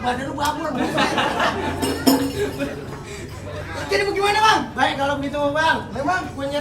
badan lu babon. Jadi bagaimana bang? Baik kalau begitu bang, memang gue nyerah.